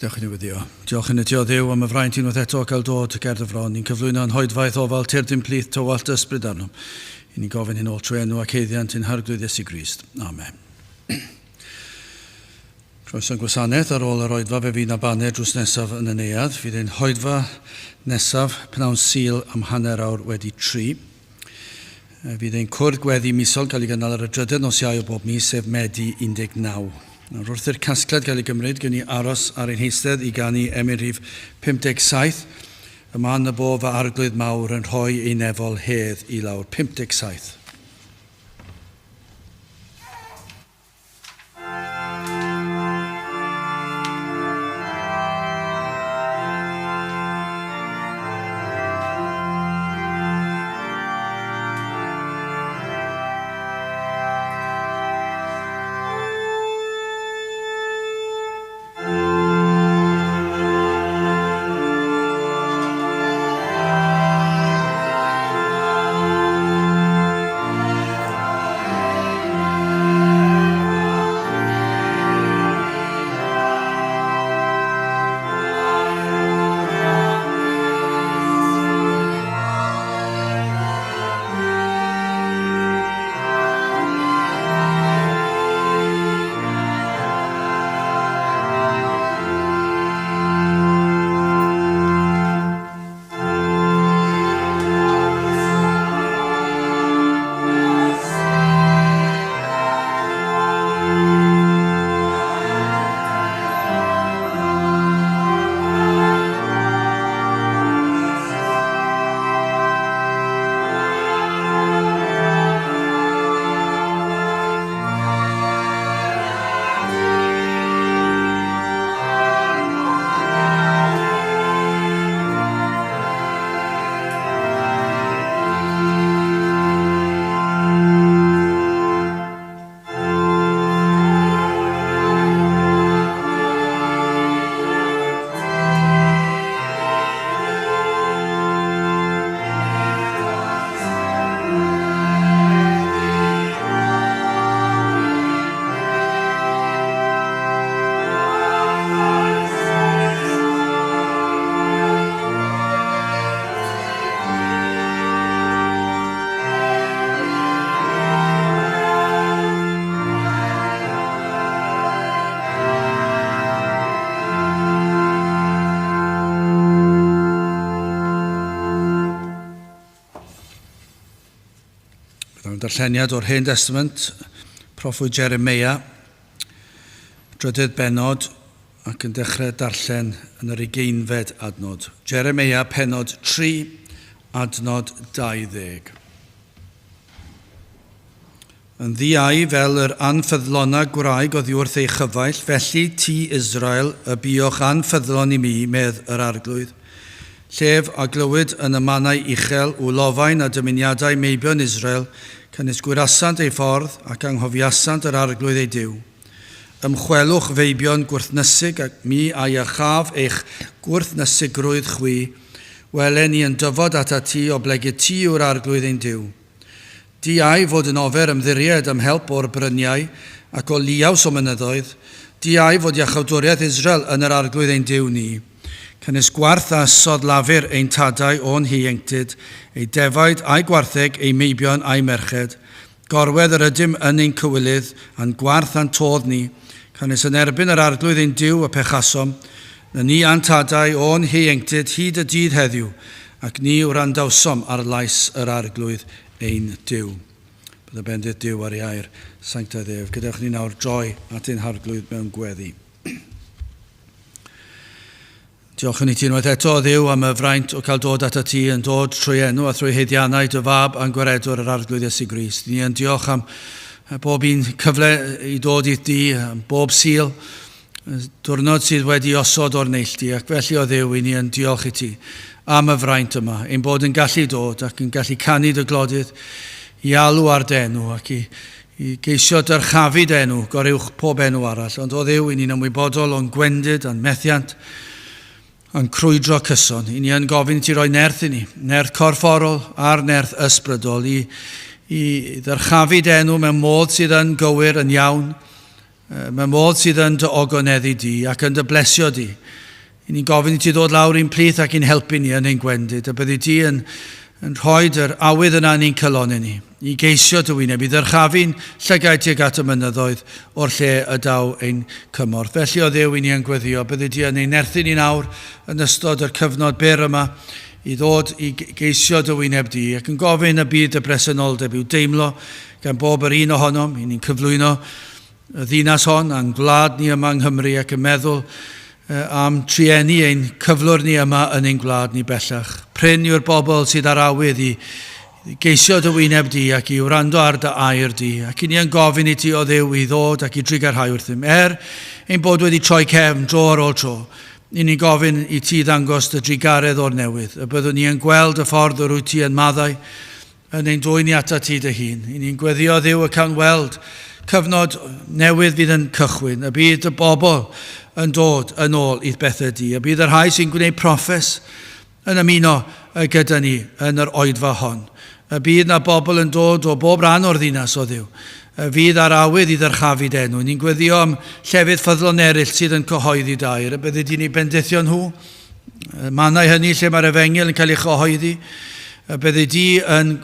Gadewch i ni weddio. Diolch yn y ti o Dduw am y fraint unwaith eto o gael dod ger dy fron. Ni'n cyflwyno yn hoedfaeth ofal tyrd i'n plith tywallt dy ysbryd arnom. I ni'n gofyn hyn oll trwy enw ac haeddiant ein Harglwydd Iesu Grist. Amen. Croeso i'n gwasanaeth ar ôl yr oedfa fe fydd 'na baned drws nesaf yn y neuadd. Fydd ein hoedfa nesaf pnawn Sul am 3:30. Fydd ein cwrdd gweddi misol yn cael ei gynnal ar y drydedd nos Iau o bob mis, sef Medi 19. Nawr, wrth i'r casgliad gael ei gymryd, gewn ni aros ar ein heistedd i ganu emyn rhif 57, Y man y bo fy arglwydd mawr yn rhoi ei nefol hedd i lawr. 57. Byddwn darlleniad o'r Hen Testament, proffwyd Jeremia, drydydd bennod, ac yn dechrau darllen yn yr ugeinfed adnod. Jeremia, pennod 3, adnod 20. Yn ddiau fel yr anffyddlona gwraig oddiwrth ei chyfaill, felly ti, Israel, y buoch anffyddlon i mi, medd yr Arglwydd. Llef a glywyd yn y mannau uchel, wlofain a dymuniadau meibion Israel, canys gwyrasant ei ffordd, ac anghofiasant yr Arglwydd eu Duw. Ymchwelwch feibion gwrthnysig, ac mi a iachaf eich gwrthnysigrwydd chwi, wele ni yn dyfod atat ti, oblegid ti yw'r Arglwydd ein Duw. Diau fod yn ofer ymddiried am help o'r bryniau, ac o liaws o mynyddoedd, diau fod iachawdwriaeth Israel yn yr Arglwydd ein Duw ni. Canys gwarth a ysodd lafur ein tadau o'n hieuenctid, eu defaid a'u gwartheg, eu meibion a'u merched. Gorwedd yr ydym yn ein cywilydd, a'n gwarth a'n todd ni, canys yn erbyn yr Arglwydd ein Duw y pechasom, na ni a'n tadau o'n hieuenctid hyd y dydd heddiw, Ac ni wrandawsom ar lais yr Arglwydd ein Duw. Bydda bendith Duw ar ei air sanctaidd ef. Gadewch ni nawr droi at ein Harglwydd mewn gweddi. Diolchwn i ti unwaith eto, o Dduw, am y fraint o cael dod atat ti yn dod trwy enw a thrwy haeddiannau dy fab a'n gwaredwr yr Arglwydd Iesu Grist. Ni yn diolch am bob un cyfle i dod i di, am bob Sul, Diwrnod sydd wedi osod o'r neilltu, ac felly o Dduw, i ni yn diolch i ti am y fraint yma, ein bod yn gallu dod ac yn gallu canu dy glodydd, i alw ar dy enw ac i, i geisio dyrchafu dy enw goruwch pob enw arall. Ond o Dduw, i ni'n ymwybodol o'n gwendid a'n methiant, a'n crwydro cyson. I ni yn gofyn i ti roi nerth i ni, nerth corfforol a'r nerth ysbrydol, i, i ddyrchafu dy enw mewn modd sydd yn gywir, yn iawn, Mae modd sydd yn dy ogoneddu di ac yn dy blesio di. I ni'n gofyn i ti ddod lawr i'n plith ac i'n helpu ni yn ein gwendid, a byddi di yn rhoi yr awydd yna yn ein calonnau ni, i geisio dy wyneb, i ddyrchafu'n llygaid tuag at y mynyddoedd o'r lle y daw ein cymorth. Felly o Dduw, i ni yn gweddio, byddi di yn ein nerthu ni nawr yn ystod yr cyfnod byr yma i ddod i geisio dy wyneb di, ac yn gofyn y bydd dy bresenoldeb i'w deimlo gan bob yr un ohonom. I ni'n cyflwyno y ddinas hon a'n gwlad ni yma yng Nghymru ac yn meddwl am trueni ein cyflwr ni yma yn ein gwlad ni bellach. Prin yw'r bobl sydd ar awydd i geisio dy wyneb di ac i wrando ar dy air di, ac i ni yn gofyn i ti o Dduw i ddod ac i drugarhau wrthym. Er ein bod wedi troi cefn dro ar ôl tro, i ni'n gofyn i ti ddangos dy drugaredd o'r newydd, y byddwn ni yn gweld y ffordd yr wyt ti yn maddau yn ein dwyn ni atat ti dy hun. I ni'n gweddio Dduw y cawn weld cyfnod newydd fydd yn cychwyn, y bydd y bobl yn dod yn ôl i'th bethau di, y bydd y rhai sy'n gwneud proffes yn ymuno gyda ni yn yr oedfa hon. Y bydd na bobl yn dod o bob rhan o'r ddinas o Dduw, y fydd ar awydd i ddyrchafu dy enw. Ni'n gweddio am llefydd ffyddlon eraill sydd yn cyhoeddi dy air, y byddi di'n eu bendithio nhw. Y mannau hynny lle mae'r efengyl yn cael ei chyhoeddi, y byddi di yn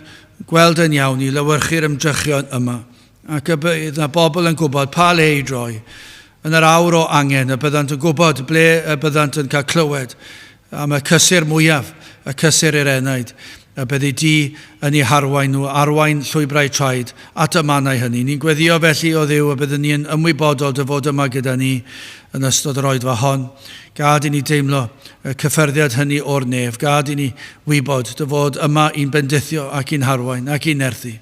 gweld yn iawn i lewyrchu'r ymdrechion yma, ac y bydd na bobl yn gwybod pa le i droi yn yr awr o angen, y byddant yn gwybod ble y byddant yn cael clywed am y cysur mwyaf, y cysur i'r enaid, y byddi di yn eu harwain nhw, arwain llwybrau traed at y mannau hynny. Ni'n gweddio felly, o Dduw, y byddwn ni yn ymwybodol dy fod yma gyda ni yn ystod yr oedfa hon. Gad i ni deimlo y cyffyrddiad hynny o'r nef. Gad i ni wybod dy fod yma i'n bendithio ac i'n harwain ac i'n nerthu.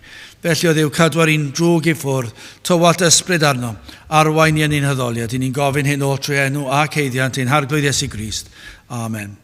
Felly, o Dduw, cadwa'r un drwg i ffwrdd, tywallt ysbryd arnom, arwain ni yn ein haddoliad. I ni'n gofyn hyn oll trwy enw ac haeddiant ein Harglwydd Iesu Grist. Amen.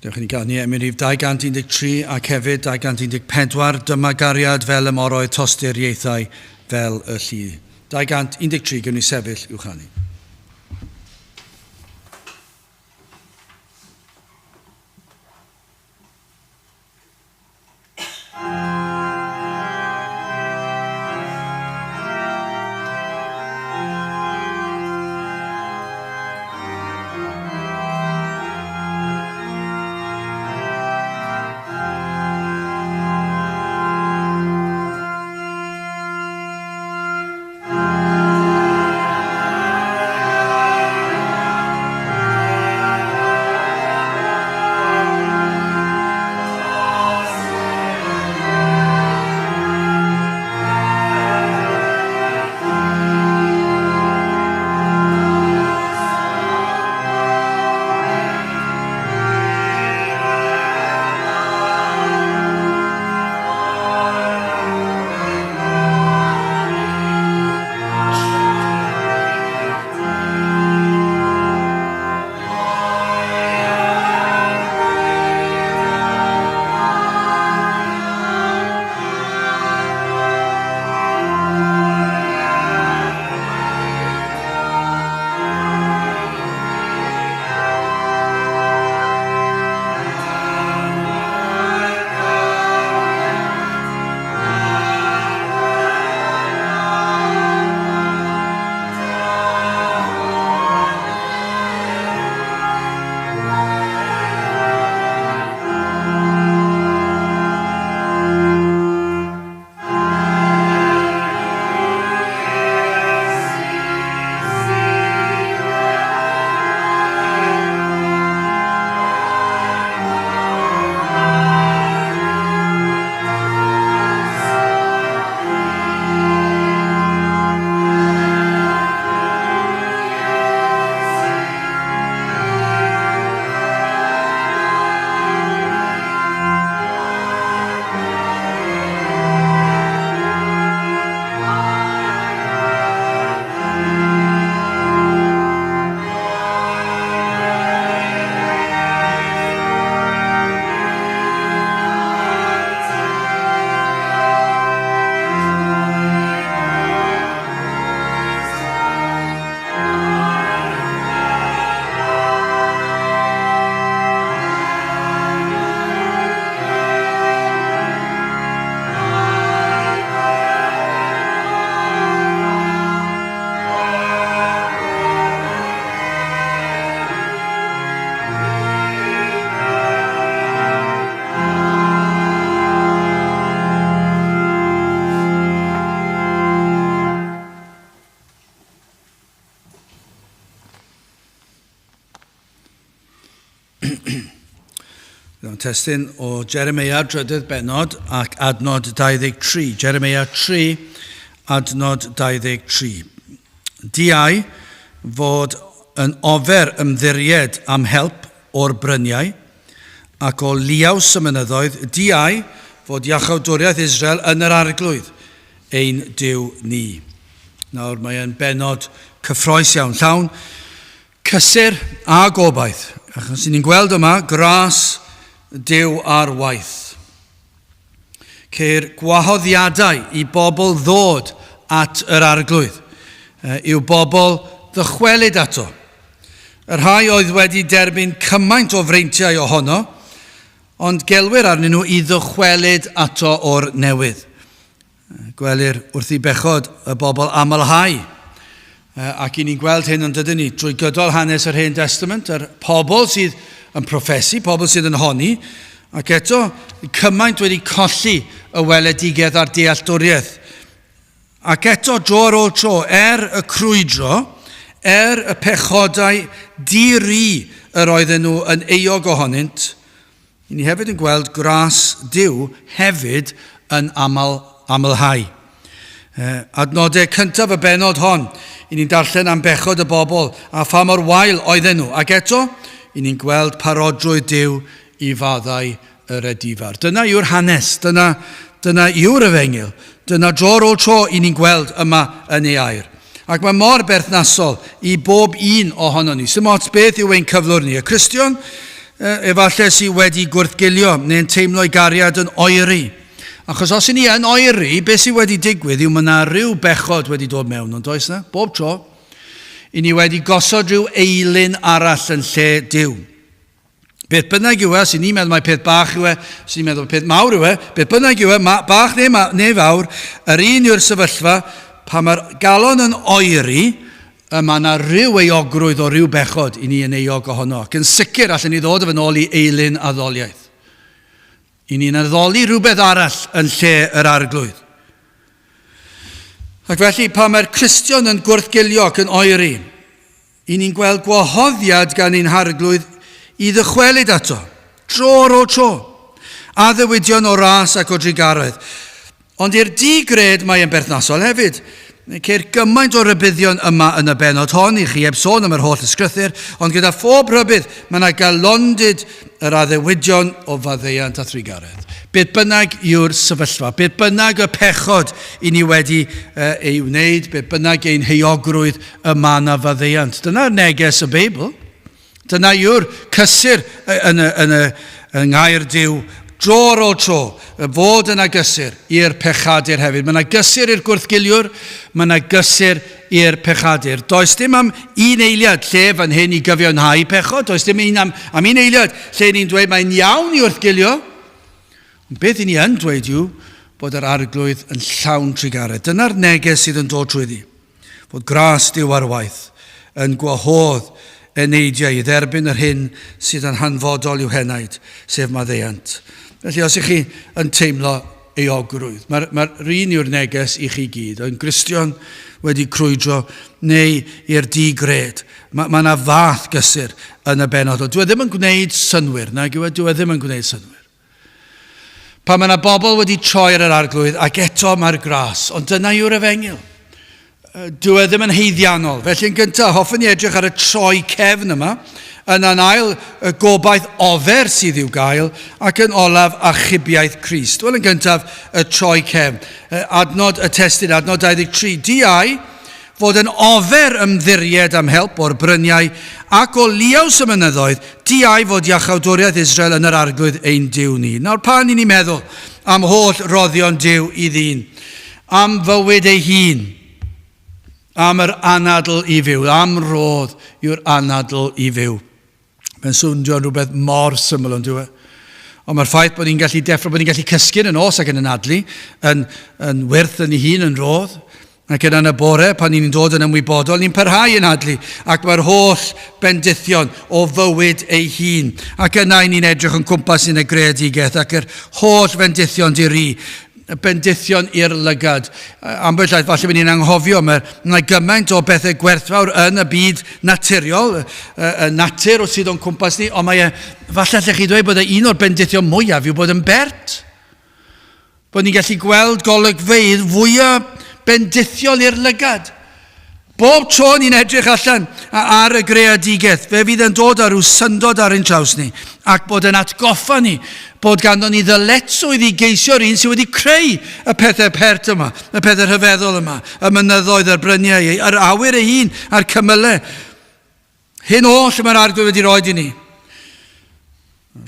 Dewch i ni ganu emyn rhif 213 ac hefyd 214, Dyma gariad fel y moroedd tosturiaethau fel y llu. 213, gewn ni sefyll i'w chanu. Bydd testun o Jeremia drydydd bennod ac adnod 23. Jeremia 3, adnod 23. Diau fod yn ofer ymddiried am help o'r bryniau ac o liaws y mynyddoedd, diau fod iachawdwriaeth Israel yn yr arglwydd, ein Duw ni. Nawr mae e'n bennod cyffroes iawn, llawn cysur a gobaith. Achos ni'n gweld yma gras Duw ar waith. Ceir gwahoddiadau i bobl ddod at yr arglwydd, i'w bobl ddychwelyd ato. Y rhai oedd wedi derbyn cymaint o freintiau ohono, ond gelwir arnyn nhw i ddychwelyd ato o'r newydd. Gwelir wrth i bechod y bobl amlhau. Ac i ni'n gweld hyn yn dydyn ni drwy gydol hanes yr Hen Testament, yr pobl sydd yn proffesu, pobl sydd yn honni, ac eto cymaint wedi colli y weledigaeth a'r dealltwriaeth. Ac eto dro ar ôl tro, er y crwydro, er y pechodau di-ri yr oedden nhw yn euog ohonynt, I ni hefyd yn gweld gras Duw hefyd yn aml, amlhau. Adnodau cyntaf y bennod hon, i ni'n darllen am bechod y bobl a pha mor wael oedden nhw. Ac eto, i ni'n gweld parodrwydd Duw i faddau yr edifar. Dyna yw'r hanes, dyna, dyna yw'r efengyl, dyna dro ar ôl tro i ni'n gweld yma yn ei air. Ac mae mor berthnasol i bob un ohonon ni. Sdim ots beth yw ein cyflwr ni. Y Cristion, efallai sydd wedi gwrthgilio neu'n teimlo'i gariad yn oeri. Achos os i ni yn oeri, beth sydd wedi digwydd yw mae yna rhyw bechod wedi dod mewn, ond oes na? Bob tro. I ni wedi gosod rhyw eilun arall yn lle Duw. Beth bynnag yw e, os ni'n meddwl mai peth bach yw e, os ni'n meddwl peth mawr yw e, beth bynnag yw e, ma, bach neu, ma, neu fawr, yr un yw'r sefyllfa, pan mae'r galon yn oeri, y mae yna rhyw euogrwydd o ryw bechod i ni yn euog ohono. Ac yn sicr allan ni ddod yn ôl i eilun addoliaeth. I ni'n addoli rhywbeth arall yn lle yr arglwydd. Ac felly, pan mae'r Cristion yn gwrthgilio ac yn oeri, i ni'n gweld gwahoddiad gan ein harglwydd i ddychwelyd ato, dro ar ôl tro, addewidion o ras ac o drugaredd. Ond i'r di-gred mae e'n berthnasol hefyd. Ceir gymaint o rybuddion yma yn y bennod hon i chi heb sôn am yr holl ysgrythur, ond gyda phob rhybudd mae yna galondid yr addewidion o faddeuant a thrugaredd. Beth bynnag yw'r sefyllfa, beth bynnag y pechod i ni wedi ei wneud, beth bynnag ein heuogrwydd, y mae yna faddeuant. Dyna'r neges y Beibl. Dyna yw'r cysur yn y, yn y, yng ngair Duw dro ar ôl tro, y fod yna gysur i'r pechadur hefyd. Mae yna gysur i'r gwrthgiliwr, mae yna gysur i'r pechadur. Does dim am un eiliad lle fan hyn i gyfiawnhau pechod, does dim un am, am un eiliad lle ni'n dweud mae'n iawn i wrthgilio. Ond beth i ni yn dweud yw bod yr arglwydd yn llawn trugaredd. Dyna'r neges sydd yn dod trwyddi. Fod gras Duw ar waith yn gwahodd eneidiau i dderbyn yr hyn sydd yn hanfodol i'w henaid, sef maddeuant. Felly os ych chi yn teimlo euogrwydd, mae'r mae un yw'r neges i chi gyd, yn Gristion wedi crwydro neu i'r di-gred. Mae yna ma fath gysur yn y bennod. Dwi e ddim yn gwneud synwyr, nag yw e? Dwi e ddim yn gwneud synwyr. Pan mae yna bobl wedi troi ar yr arglwydd ac eto mae'r gras, ond dyna yw'r efengyl. Dyw e ddim yn haeddiannol. Felly yn gyntaf, hoffwn i edrych ar y troi cefn yma. Yna'n ail, y gobaith ofer sydd i'w gael, ac yn olaf, achubiaeth Crist. Wel, yn gyntaf, y troi cefn. Adnod y testun, adnod 23. Diau, fod yn ofer ymddiried am help o'r bryniau ac o liaws y mynyddoedd, diau fod iachawdwriaeth Israel yn yr arglwydd ein Duw ni. Nawr pan i ni meddwl am holl roddion Duw i ddyn, am fywyd ei hun, am yr anadl i fyw, am rodd yw'r anadl i fyw. Mae'n swnio'n rhywbeth mor syml ond yw e? Ond mae'r ffaith bod ni'n gallu deffro, bod ni'n gallu cysgu yn y nos ac yn anadlu, yn, yn wyrth yn ei hun, yn rodd. Ac yna yn y bore, pan ni'n dod yn ymwybodol, ni'n parhau yn adlu, ac mae'r holl bendithion o fywyd ei hun. Ac yna ni'n edrych yn cwmpas yn y greadigaeth ac yr holl fendithion di-ri. Y bendithion i'r lygad. Ambell waith falle bod ni'n anghofio, mae yna gymaint o bethau gwerthfawr yn y byd naturiol, y, y natur o sydd o'n cwmpas ni, ond mae e, falle allech chi ddweud bod e un o'r bendithion mwyaf yw bod yn bert. Bod ni'n gallu gweld golygfeydd fwyaf bendithiol i'r lygad. Bob tro ni'n edrych allan ar y greadigaeth, fe fydd yn dod â rhyw syndod ar ein traws ni, ac bod yn atgoffa ni bod ganddo ni ddyletswydd i geisio'r un sydd wedi creu y pethau pert yma, y pethau rhyfeddol yma, y mynyddoedd a'r bryniau, yr awyr ei hun a'r cymylau. Hyn oll y mae'r Arglwydd wedi rhoi i ni.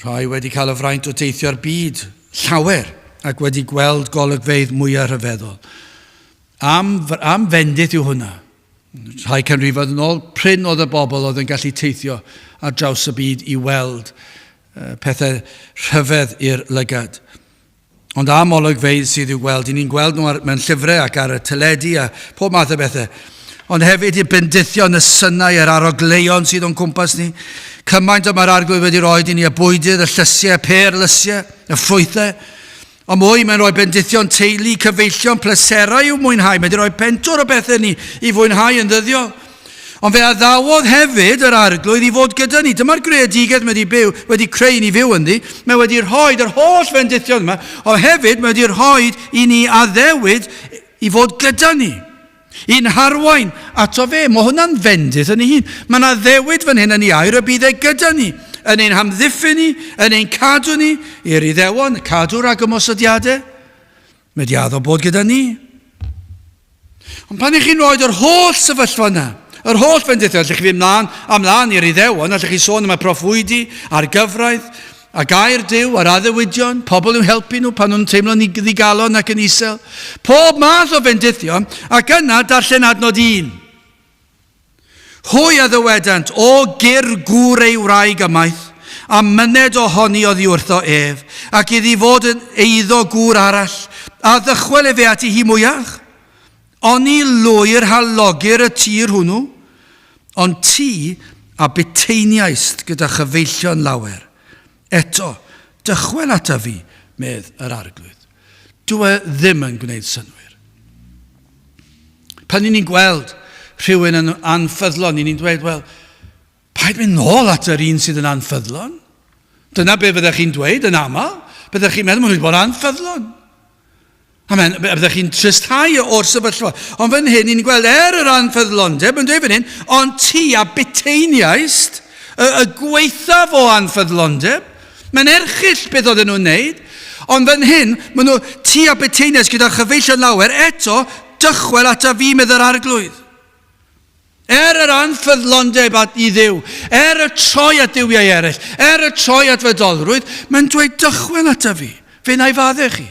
Rhai wedi cael y fraint o deithio'r byd, llawer, ac wedi gweld golygfeydd mwyaf rhyfeddol. Am, am fendith yw hwnna. Rhai canrifoedd yn ôl, prin oedd y bobl oedd yn gallu teithio ar draws y byd i weld pethau rhyfedd i'r lygad. Ond am olygfeydd sydd i'w gweld, i ni'n gweld nhw ar, mewn llyfrau ac ar y teledu a pob math o bethau. Ond hefyd i'r bendithion, y synau, yr arogleuon sydd o'n cwmpas ni. Cymaint o mae'r arglwydd wedi rhoi i ni y bwydydd, y llysiau, y pêr lysiau, y ffrwythau. Ond mwy, mae'n rhoi bendithion teulu, cyfeillion, pleserau i'w mwynhau. Mae wedi rhoi pentwr o bethau ni i fwynhau yn ddyddiol. Ond fe addawodd hefyd yr arglwydd i fod gyda ni. Dyma'r greadigaeth mae wedi byw, wedi creu ni fyw ynddi. Mae wedi rhoi yr holl fendithion yma, ond hefyd mae wedi rhoi i ni addewid i fod gyda ni. I'n harwain ato fe. Mae hwnna'n fendith yn ei hun. Mae yna ddewid fan hyn yn ei air y bydd e gyda ni, yn ein hamddiffyn ni, yn ein cadw ni, i'r Iddewon, cadw rhag ymosodiadau. Mae di addo bod gyda ni. Ond pan ych chi'n rhoi yr holl sefyllfa yna, yr holl fendithiau, allech chi fynd mlaen a mlaen i'r Iddewon, allech chi sôn am y proffwydi a'r gyfraith, A gair Duw a'r addewidion, pobl i'w helpu nhw pan nhw'n teimlo'n ddigalon ac yn isel. Pob math o fendithion, ac yna darllen adnod un. Hwy a ddywedant, O gyr gŵr ei wraig ymaith, a myned ohoni oddi wrtho ef, ac iddi fod yn eiddo gŵr arall, a ddychwel efe ati hi mwyach? Oni lwyr halogir y tir hwnnw? Ond ti a buteiniaist gyda chyfeillion lawer. Eto, dychwel ataf fi, medd yr Arglwydd. Dyw e ddim yn gwneud synnwyr. Pan ni'n gweld rhywun yn anffyddlon, ni'n dweud, wel, paid mynd nôl at yr un sydd yn anffyddlon. Dyna be fyddech chi'n dweud yn aml. Byddech chi'n meddwl, maen nhw wedi bod yn anffyddlon. A mae'n, byddech chi'n tristhau o'r sefyllfa. Ond fan hyn, ni'n gweld er yr anffyddlondeb, yn dweud fan hyn, ond ti a buteiniaist y, y gweithaf o anffyddlondeb. Mae'n erchyll beth oedden nhw'n neud. Ond fan hyn, maen nhw, ti a buteiniaist gyda chyfeillion lawer, eto, dychwel ata fi, medd yr arglwydd. Er yr anffyddlondeb at i Dduw, er y troi at dduwiau eraill, er y troi at fydolrwydd, mae'n dweud dychwel ata fi, fe wna i faddau chi.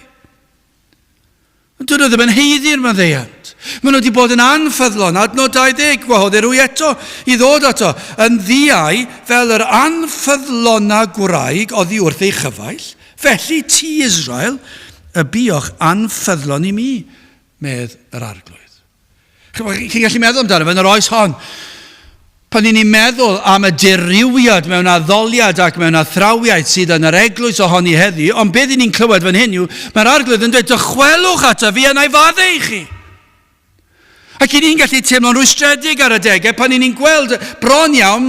Ond dyn nhw ddim yn haeddu'r maddeuant. Maen nhw wedi bod yn anffyddlon. Adnod 20, gwahoddir hwy eto i ddod ato, yn ddiau fel yr anffyddlona gwraig oddi wrth ei chyfaill. Felly ti, Israel, y buoch anffyddlon i mi, medd yr arglwydd. Chi'n gallu meddwl amdano fe yn yr oes hon. Pan ni'n meddwl am y dirywiad mewn addoliad ac mewn athrawiaeth sydd yn yr eglwys ohoni heddi, ond beth ni'n clywed fan hyn yw, mae'r arglwydd yn dweud, dychwelwch ata fi a na i faddau i chi. Ac i ni'n gallu teimlo'n rwystredig ar adegau pan ni'n gweld bron iawn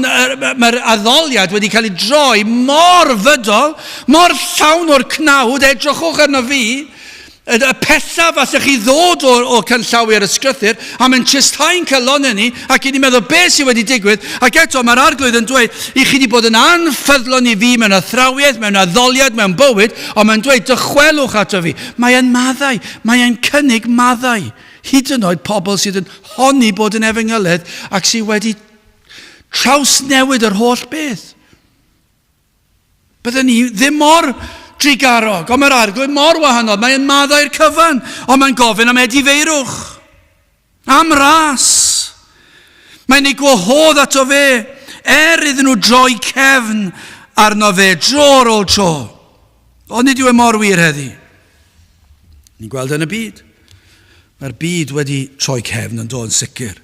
mae'r addoliad wedi cael ei droi mor fydol, mor llawn o'r cnawd, edrychwch arno fi, Y pellaf allech chi ddod o, o canllawiau'r ysgrythyr, a mae'n tristhau'n calonnau ni, ac i ni'n meddwl beth sydd wedi digwydd, ac eto mae'r arglwydd yn dweud, i chi wedi bod yn anffyddlon i fi mewn athrawiaeth, mewn addoliad, mewn bywyd, ond mae'n dweud, dychwelwch ato fi. Mae e'n maddau, mae e'n cynnig maddau. Hyd yn oed pobl sydd yn honni bod yn efengylydd ac sydd wedi trawsnewid yr holl beth. Bydden ni ddim mor drugarog, ond mae'r arglwydd mor wahanol. Mae'n maddau'r cyfan, ond mae'n gofyn am edifeirwch, am ras. Mae'n ei gwahodd ato fe, er iddyn nhw droi cefn arno fe, dro ar ôl tro. Ond nid yw e mor wir heddi. Ni'n gweld yn y byd. Mae'r byd wedi troi cefn yn do yn sicr.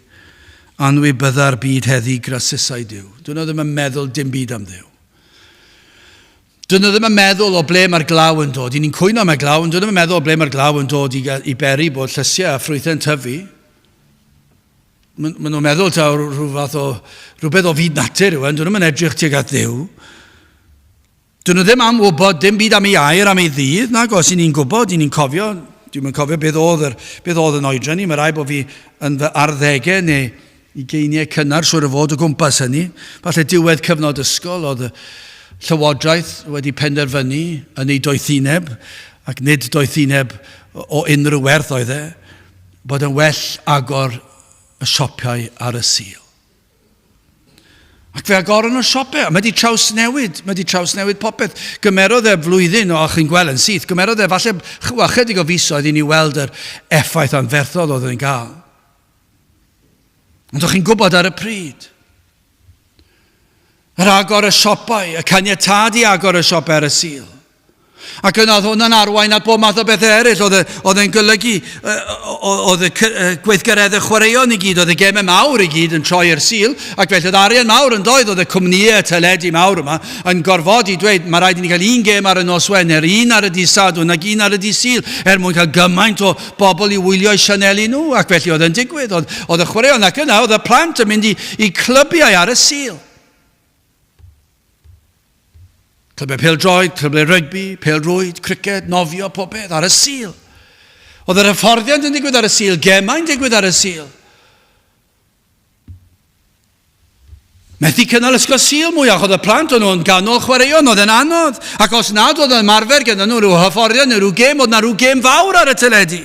Anwybydda'r byd heddi grasusau Duw. Dyn nhw ddim yn meddwl dim byd am Dduw. Dyn nhw ddim yn meddwl o ble mae'r glaw yn dod. I ni'n cwyno am y glaw, ond dyn nhw ddim yn meddwl o ble mae'r glaw yn dod i, i beri bod llysiau a ffrwythau'n tyfu. Maen ma nhw'n meddwl taw rhyw fath o, rhywbeth o fyd natur yw e, ond dyn nhw'n edrych tuag at Dduw. Dyn nhw ddim am wybod dim byd am ei air, am ei ddydd, nag os i ni'n gwybod, i ni'n cofio, dwi'n yn cofio beth oedd, yr, beth oedd yn oedran ni, mae rai bod fi yn fy arddegau neu Ugeiniau cynnar, siŵr o fod o gwmpas hynny. Falle diwedd cyfnod ysgol, oedd y llywodraeth wedi penderfynu yn ei doethineb, ac nid doethineb o unrhyw werth oedd e, bod yn well agor y siopau ar y Sul. Ac fe agoron nhw'r siopau, a mae wedi trawsnewid, mae wedi trawsnewid popeth. Gymerodd e flwyddyn, o, chi'n gweld yn syth, gymerodd e falle chydig o fisoedd i ni weld yr effaith anferthol oedd yn gael. Ond o'ch chi'n gwybod ar y pryd. Yr agor y siopau, y caniatâd i agor y siopau ar y Sul. Ac yna oedd hwnna'n arwain at bob math o bethau eraill. Oedd, e, oedd e'n golygu, oedd y gweithgareddau chwaraeon i gyd, oedd y gemau mawr i gyd yn troi i'r Sul, ac felly oedd arian mawr yn doedd, oedd y cwmnïau teledu mawr yma yn gorfodi dweud, mae rhaid i ni gael un gêm ar y nos Wener, un ar y dydd Sadwrn ac un ar y dydd Sul, er mwyn cael gymaint o bobl i wylio eu sianeli nhw, ac felly oedd e'n digwydd. Oedd, oedd y chwaraeon ac yna, oedd y plant yn mynd i, i clybiau ar y Sul. Clybiau pêl-droed, clybiau rygbi, pêl-rwyd, criced, nofio, popeth, ar y Sul. Oedd yr hyfforddiant yn digwydd ar y Sul, gemau'n digwydd ar y Sul. Methu cynnal ysgol Sul mwyach, oedd y plant o'n nhw'n ganol chwaraeon, oedd yn anodd. Ac os nad oedd ymarfer gyda nhw rhyw hyfforddiant neu rhyw gêm, oedd na rhyw gêm fawr ar y teledu.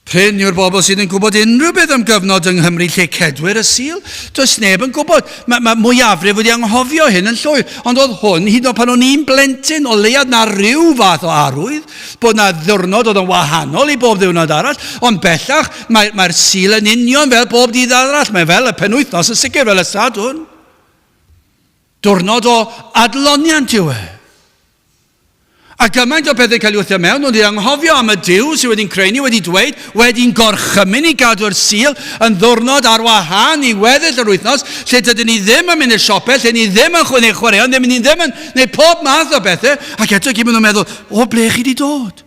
Prin yw'r bobl sydd yn gwybod unrhyw beth am gyfnod yng Nghymru lle cedwir y Sul. Does neb yn gwybod. Mae, mae mwyafrif wedi anghofio hyn yn llwyr. Ond oedd hwn, hyd yn oed pan o'n i'n blentyn, o leiad na rhyw fath o arwydd bod na ddiwrnod oedd yn wahanol i bob ddiwrnod arall. Ond bellach, Mae'r mae Sul yn union fel bob dydd arall. Mae fel y penwythnos yn sicr, fel y Sadwrn. Diwrnod o adloniant yw e. A gymaint o bethau cael ei wthio mewn, ond i anghofio am y Duw sydd wedi'n creu ni, wedi dweud, wedi'n gorchymyn i gadw'r Sul yn ddwrnod ar wahân i weddill yr wythnos, lle dydyn ni ddim yn mynd i'r siopau, lle ni ddim yn chwynnu chwaraeon, ddim, ni ddim yn gwneud pob math o bethau, ac eto gyd maen nhw'n meddwl, o ble chi wedi dod?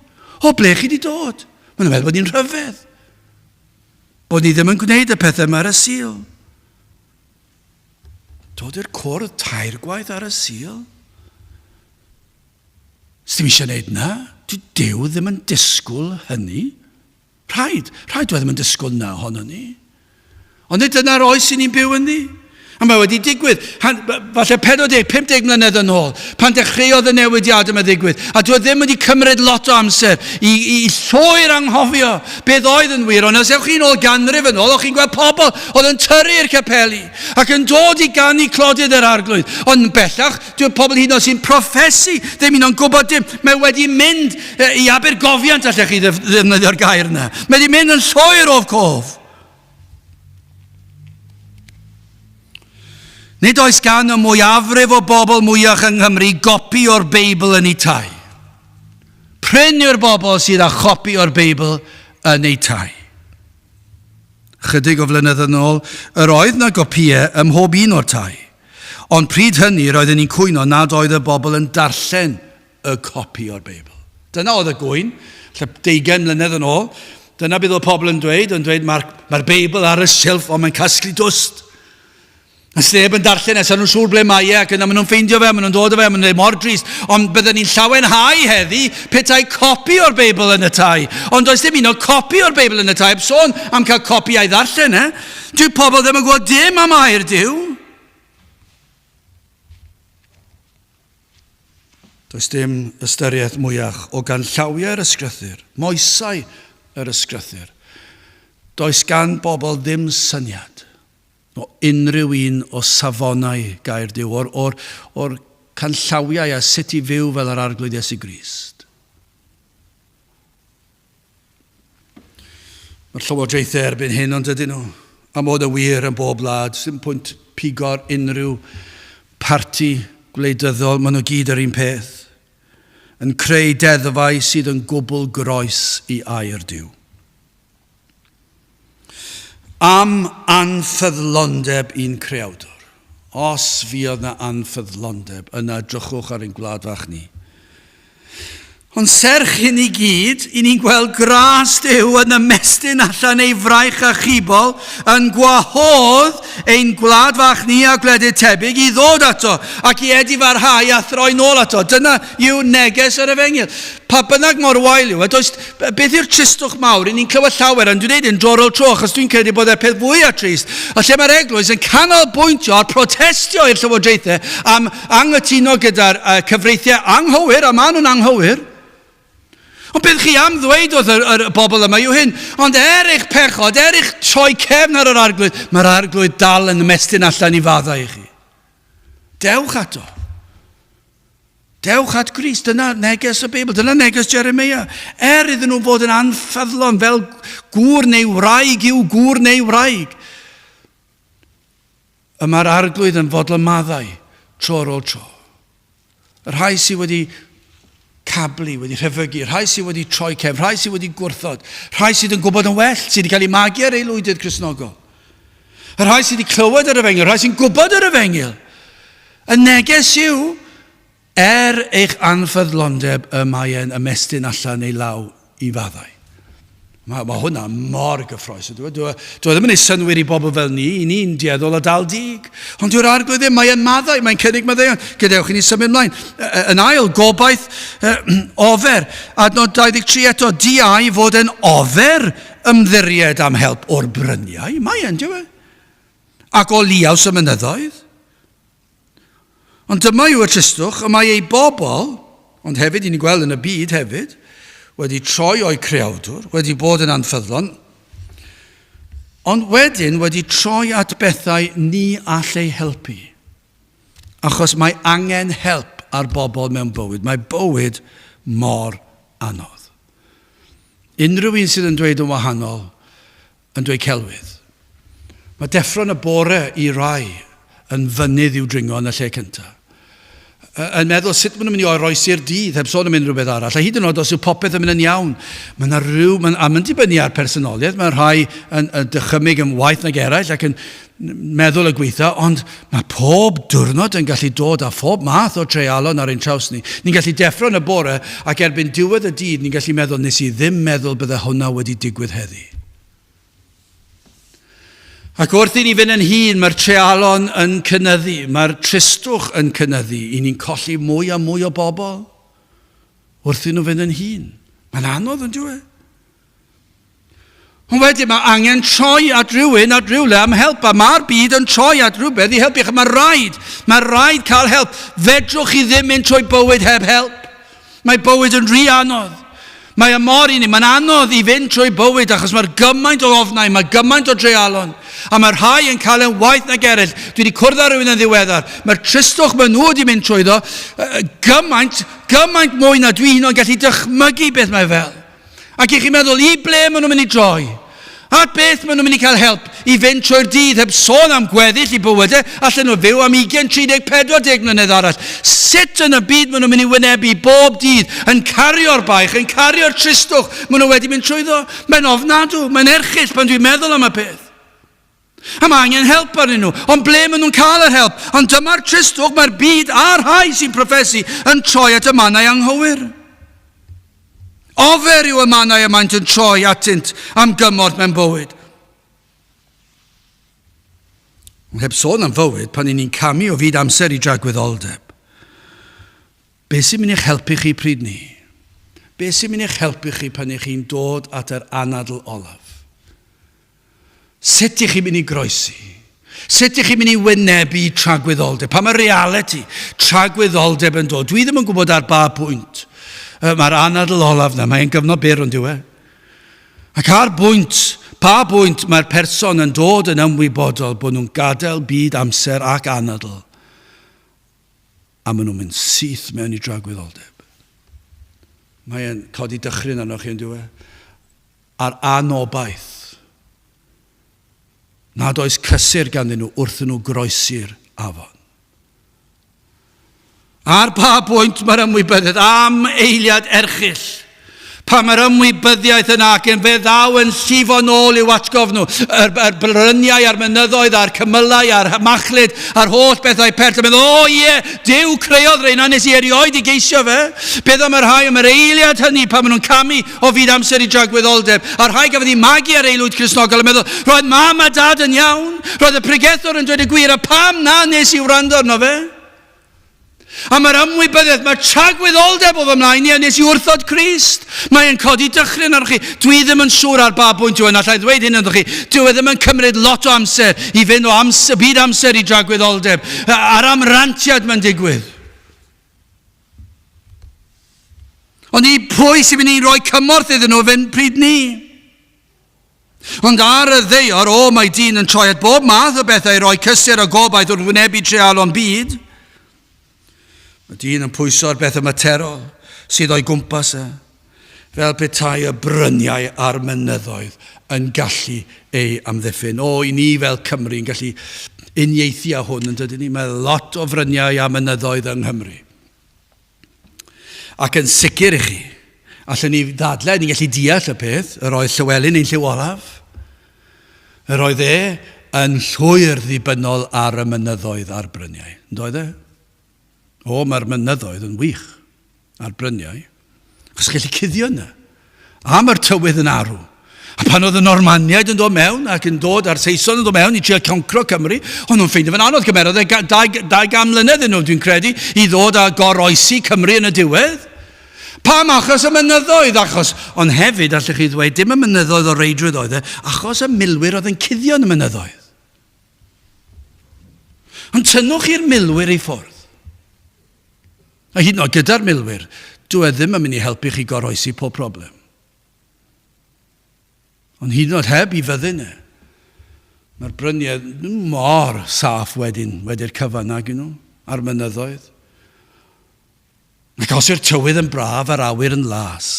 O ble chi wedi dod? Maen nhw'n meddwl bod ni'n rhyfedd. Bod ni ddim yn gwneud y pethau yma ar y Sul. Dod i'r cwrdd tair gwaith ar y Sul? Sdim eisiau gwneud na. Dwi Duw ddim yn disgwyl hynny. Rhaid, rhaid dwi e ddim yn disgwyl na ohono ni. Ond nid dyna'r oes sy'n ni'n byw ynddi. A mae wedi digwydd, falle 40, 50 mlynedd yn ôl, pan dechreuodd y newidiad yma ddigwydd. A dwi e ddim wedi cymryd lot o amser i, i, i llwyr anghofio beth oedd yn wir. Ond os ewch chi'n ôl ganrif yn ôl, o'ch chi'n gweld pobl oedd yn tyrru i'r capeli ac yn dod i ganu clodydd yr arglwydd. Ond bellach, dyw'r pobl hyd yn oed sy'n proffesu ddim un o'n gwybod dim. Mae wedi mynd i abergofiant, allech chi ddefnyddio'r gair yna. Mae wedi mynd yn llwyr o'r cof. Nid oes gan y mwyafrif o bobl mwyach yng Nghymru gopi o'r Beibl yn eu tai. Prin yw'r bobl sydd â chopi o'r Beibl yn eu tai. Chydig o flynyddoedd yn ôl, yr oedd na gopïau ym mhob un o'r tai. Ond pryd hynny, roedden ni'n cwyno nad oedd y bobl yn darllen y copi o'r Beibl. Dyna oedd y gŵyn, lle deugain mlynedd yn ôl. Dyna beth oedd pobl yn dweud, yn dweud mae'r mae Beibl ar y silff, ond mae'n casglu dwst. A sneb yn darllen e, sa'n nhw'n siŵr ble mae e, ac yna maen nhw'n ffeindio fe, maen nhw'n dod o fe, maen nhw'n dweud mor drist. Ond bydden ni'n llawenhau heddi petai copi o'r Beibl yn y tai. Ond does dim un o copi o'r Beibl yn y tai, heb sôn am cael copi a'i ddarllen, e. Dyw pobl ddim yn gwybod dim am air Duw. Does dim ystyriaeth mwyach o ganllawiau'r Ysgrythur, moesau yr Ysgrythur. Does gan bobl ddim syniad o unrhyw un o safonau gair Duw, o'r, or, or canllawiau a sut i fyw fel yr Arglwydd Iesu Grist. Mae'r llywodraethau erbyn hyn, ond ydyn nhw? A mod y wir yn bob wlad, sy'n pwynt pigo'r unrhyw parti gwleidyddol, maen nhw gyd yr un peth. Yn creu deddfau sydd yn gwbl groes i air Duw. Am anffyddlondeb i'n creawdwr. Os fuodd 'na anffyddlondeb, yna drychwch ar ein gwlad fach ni. Ond serch hyn i gyd, i ni'n gweld gras Duw yn ymestyn allan ei fraich achubol, yn gwahodd ein gwlad fach ni a gwledydd tebyg i ddod ato ac i edifarhau a throi nôl ato. Dyna yw neges yr efengyl. Pa bynnag mor wael yw e, does, beth yw'r tristwch mawr? I ni'n clywed llawer, ond dwi'n dweud yn dro ar ôl tro, achos dwi'n credu bod e'r peth fwyaf trist, a lle mae'r eglwys yn canolbwyntio ar protestio i'r llywodraethau am anghytuno gyda'r uh, cyfreithiau anghywir, a maen nhw'n anghywir. Ond beth chi am ddweud wrth yr, yr bobl yma yw hyn, ond er eich pechod, er eich troi cefn ar yr arglwydd, mae'r arglwydd dal yn ymestyn allan i faddau i chi. Dewch ato. Dewch at Grist, dyna neges y Beibl, dyna neges Jeremia. Er iddyn nhw fod yn anffyddlon fel gŵr neu wraig yw gŵr neu wraig, y mae'r arglwydd yn fodlon maddau tro ar ôl tro. Y rhai sydd wedi cablu, wedi rhyfygu, rhai sydd wedi troi cefn, rhai sydd wedi gwrthod, rhai sydd yn gwybod yn well, sydd wedi cael eu magu ar aelwydydd Cristnogol. Y rhai sydd wedi clywed yr efengyl, rhai sy'n gwybod yr efengyl. Y neges yw, er eich anffyddlondeb y mae e'n ymestyn allan ei law i faddau. Mae, mae hwnna mor gyffroes. Dwi, dwi, dwi ddim yn ei synwyr i bobl fel ni, i ni'n dueddol o dal dig. Ond dyw'r arglwydd ddim, mae'n maddau, mae'n cynnig maddeuon. Gadewch i ni symud ymlaen. Yn ail, gobaith ofer. Adnod 23 eto, diau fod yn ofer ymddiried am help o'r bryniau. Mae e'n, dyw e? Ac o liaws y mynyddoedd. Ond dyma yw y tristwch, y mae ei bobl, ond hefyd, i ni'n gweld yn y byd hefyd, wedi troi o'i creawdwr, wedi bod yn anffyddlon, ond wedyn wedi troi at bethau ni all ei helpu. Achos mae angen help ar bobl mewn bywyd. Mae bywyd mor anodd. Unrhyw un sydd yn dweud yn wahanol yn dweud celwydd. Mae deffro'n y bore i rai yn fynydd i'w dringo yn y lle cyntaf. Yn meddwl sut maen nhw'n mynd i oroesi'r dydd, heb sôn am unrhyw beth arall. A hyd yn oed os yw popeth yn mynd yn iawn, mae yna rhyw, mae, a mae'n dibynnu ar personoliaeth, mae rhai yn, yn dychymyg yn waeth nag eraill ac yn meddwl y gweitha, ond mae pob diwrnod yn gallu dod â phob math o treialon ar ein traws ni. Ni'n gallu deffro yn y bore ac erbyn diwedd y dydd ni'n gallu meddwl nes i ddim meddwl bydde hwnna wedi digwydd heddi. Ac wrth i ni fynd yn hŷn, mae'r treialon yn cynyddu, mae'r tristwch yn cynyddu. I ni'n colli mwy a mwy o bobl wrth i nhw fynd yn hŷn. Mae'n anodd yn dyw e? Ond wedyn mae angen troi at rhywun, at rhywle am help, a mae'r byd yn troi at rhywbeth i helpu chi. Mae rhaid, mae rhaid cael help. Fedrwch chi ddim mynd trwy bywyd heb help. Mae bywyd yn rhy anodd. Mae y mor i ni, mae'n anodd i fynd trwy bywyd achos mae'r gymaint o ofnau, mae gymaint o dreialon, a mae rhai yn cael e'n waeth nag eraill. Dwi wedi cwrdd â rhywun yn ddiweddar. Mae'r tristwch maen nhw wedi mynd trwyddo gymaint, gymaint mwy na dwi hyn o'n gallu dychmygu beth mae fel. Ac i chi'n meddwl, i ble maen nhw'n mynd i droi? At beth maen nhw'n mynd i cael help i fynd trwy'r dydd heb sôn am gweddill i bywydau? Allan nhw fyw am 20, 30, 40 mlynedd arall. Sut yn y byd maen nhw'n mynd i wynebu bob dydd yn cario'r baich, yn cario'r tristwch maen nhw wedi mynd trwyddo? Mae'n ofnadw, mae'n erchyll pan dwi'n meddwl am y peth. A mae angen help arnyn nhw. Ond ble maen nhw'n cael yr help? Ond dyma'r tristwch, mae'r byd a'r rhai sy'n proffesu yn troi at y mannau anghywir. Ofer yw y mannau y maent yn troi atynt am gymorth mewn bywyd. Ond heb sôn am fywyd, pan ni'n camu o fyd amser i dragwyddoldeb, beth sy'n mynd i'ch helpu chi pryd ni? Beth sy'n mynd i'ch helpu chi pan ych chi'n dod at yr anadl olaf? Sut ych chi'n mynd i groesi? Sut ych chi'n mynd i wynebu tragwyddoldeb? Pa mae reality tragwyddoldeb yn dod? Dwi ddim yn gwybod ar ba pwynt. Mae'r anadl olaf na, mae'n gyfnod byr ond yw e. Ac ar bwynt, pa bwynt mae'r person yn dod yn ymwybodol bod nhw'n gadael byd amser ac anadl a maen nhw'n mynd syth mewn i dragwyddoldeb. Mae'n codi dychryn arnoch chi yn dyw e? a'r anobaith nad oes cysur ganddyn nhw wrth nhw groesi'r afon. Ar pa bwynt mae'r ymwybyddiaeth am eiliad erchyll? Pan mae'r ymwybyddiaeth yna ac yn fe ddaw yn llifo nôl i'w atgof nhw, yr, yr bryniau a'r mynyddoedd a'r cymylau a'r machlud a'r holl bethau pert, a meddwl, o ie, Duw creodd reina, nes i erioed i geisio fe. Beth am y rhai am yr eiliad hynny pan maen nhw'n camu o fyd amser i dragwyddoldeb, a'r rhai gafodd eu magu ar aelwyd Cristnogol yn meddwl, roedd mam a dad yn iawn, roedd y pregethwr yn dweud y gwir, a pam na nes i wrando arno fe? A mae'r ymwybyddiaeth, mae'r tragwyddoldeb o fy mlaen i a nes i wrthod Crist. Mae'n codi dychryn arnoch chi. Dwi ddim yn siŵr ar ba bwynt yw e, allai ddweud hyn ynddo chi. Dyw e ddim yn cymryd lot o amser i fynd o amser, byd amser i dragwyddoldeb. A'r amrantiad mae'n digwydd. Ond i pwy sy'n mynd i roi cymorth iddyn nhw fynd pryd ni? Ond ar y ddaear, o, mae dyn yn troi at bob math o bethau i roi cysur a gobaith wrth wynebu treialon byd. Mae dyn yn pwyso ar bethau materol sydd o'i gwmpas e, fel petai y bryniau a'r mynyddoedd yn gallu ei amddiffyn. O, i ni fel Cymru yn gallu uniaethu â hwn yn dydyn ni? Mae lot o fryniau a mynyddoedd yng Nghymru. Ac yn sicr i chi, allwn ni ddadlau, ni'n gallu deall y peth, yr oedd Llywelyn ein lliw olaf. Yr oedd e yn llwyr ddibynnol ar y mynyddoedd a'r bryniau. Yn doedd e? O, mae'r mynyddoedd yn wych a'r bryniau. Achos chi'n gallu cuddio yna. A mae'r tywydd yn arw. A pan oedd y Normaniaid yn dod mewn ac yn dod a'r Saeson yn dod mewn i trio concro Cymru, o'n nhw'n ffeindio fe'n anodd. Cymerodd e 200 mlynedd yn nhw, dwi'n credu, i ddod a goroesi Cymru yn y diwedd. Pam? Achos y mynyddoedd, achos, ond hefyd, allwch chi ddweud, dim y mynyddoedd o reidrwydd oedd e, achos y milwyr oedd yn cuddio yn y mynyddoedd. Ond tynnwch i'r milwyr i ffwrdd. A hyd yn oed gyda'r milwyr, dyw e ddim yn mynd i helpu chi goroesi pob problem. Ond hyd yn oed heb i fyddin e, mae'r bryniau mor saff wedyn, wedi'r cyfan nag nhw, a'r mynyddoedd. Ac os yw'r tywydd yn braf a'r awyr yn las,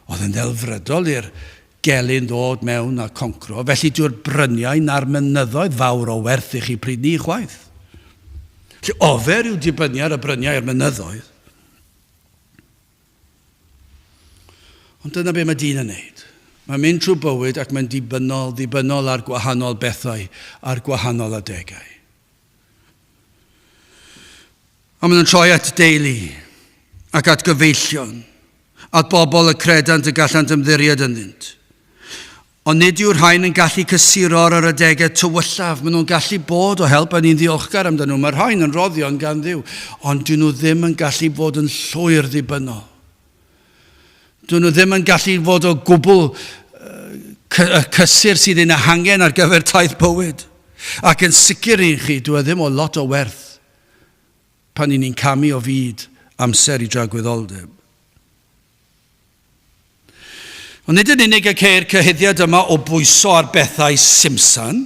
oedd yn ddelfrydol i'r gelyn ddod mewn a concro, felly dyw'r bryniau na'r mynyddoedd fawr o werth i chi pryd ni chwaith. Felly ofer yw dibynnu ar y bryniau a'r mynyddoedd. Ond dyna be mae dyn yn neud. Mae'n mynd trwy bywyd ac mae'n dibynnol, ddibynnol ar gwahanol bethau, ar gwahanol adegau. A maen nhw'n troi at deulu ac at gyfeillion, at bobl y credant y gallant ymddiried ynddynt. Ond nid yw'r rhain yn gallu cysuro ar yr adegau tywyllaf. Maen nhw'n gallu bod o help a ni'n ddiolchgar amdano nhw. Mae'r rhain yn roddion gan Dduw, ond dyn nhw ddim yn gallu bod yn llwyr ddibynnol. Dyn nhw ddim yn gallu fod o gwbl y cysur sydd ein hangen ar gyfer taith bywyd. Ac yn sicr i chi, dwi e ddim o lot o werth pan i ni'n camu o fyd amser i dragwyddoldeb. Ond nid yn unig y ceir cyhuddiad yma o bwyso ar bethau simsan,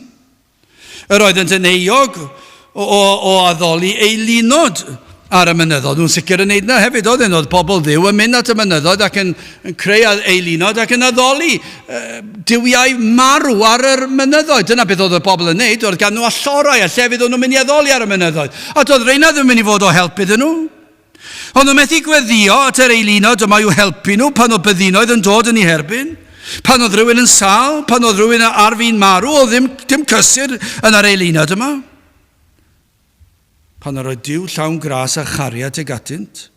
yr oeddent yn euog o, o, o addoli eilunod ar y mynyddoedd. Nhw'n sicr yn neud na hefyd, oedden nhw. Oedd pobl Dduw yn mynd at y mynyddoedd ac yn, yn creu eilunod ac yn addoli duwiau marw ar yr mynyddoedd. Dyna beth oedd y bobl yn neud. Oedd gan nhw allorau a llefydd o'n nhw'n mynd i addoli ar y mynyddoedd. A doedd reina ddim yn mynd i fod o help iddyn nhw. Ond nhw methu gweddio at yr eilunod yma i'w helpu nhw pan oedd byddinoedd yn dod yn eu herbyn. Pan oedd rhywun yn sâl, pan oedd rhywun ar fin marw, oedd ddim, dim cysur yn yr eilunod yma. Pan yr oedd Duw llawn gras a chariad tuag atynt,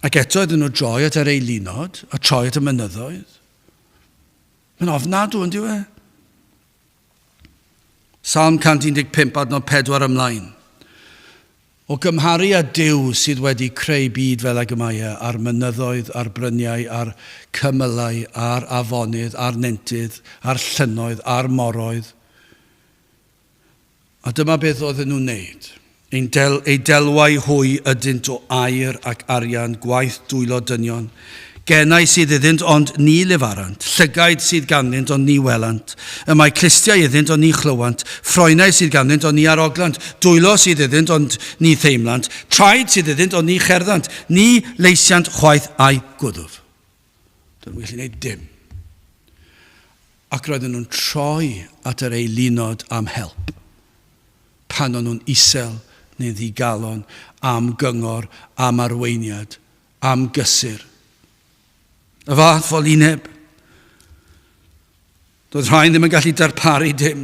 ac eto iddyn nhw droi at yr eilunod a troi at y mynyddoedd. Mae'n ofnadw, yn dyw e? Salm 115, adnod 4 ymlaen. O gymharu â Duw sydd wedi creu byd fel ag y mae e, a'r mynyddoedd, a'r bryniau, a'r cymylau, a'r afonydd, a'r nentydd, a'r llynnoedd, a'r moroedd. A dyma beth oedden nhw'n wneud. Ein del, eu delwau hwy ydynt o aur ac arian, gwaith dwylo dynion. Genau sydd iddynt, ond ni lefarant. Llygaid sydd ganddynt, ond ni welant. Y mae clustiau iddynt, ond ni chlywant. Ffroenau sydd ganddynt, ond ni aroglant. Dwylo sydd iddynt, ond ni theimlant. Traed sydd iddynt, ond ni cherddant. Ni leisiant chwaith a'u gwddf. Dyn nhw'n gallu gwneud dim. Ac roedden nhw'n troi at yr eilunod am help. Pan o'n nhw'n isel neu'n ddigalon am gyngor, am arweiniad, am gysur. Y fath folineb. Doedd rhain ddim yn gallu darparu dim,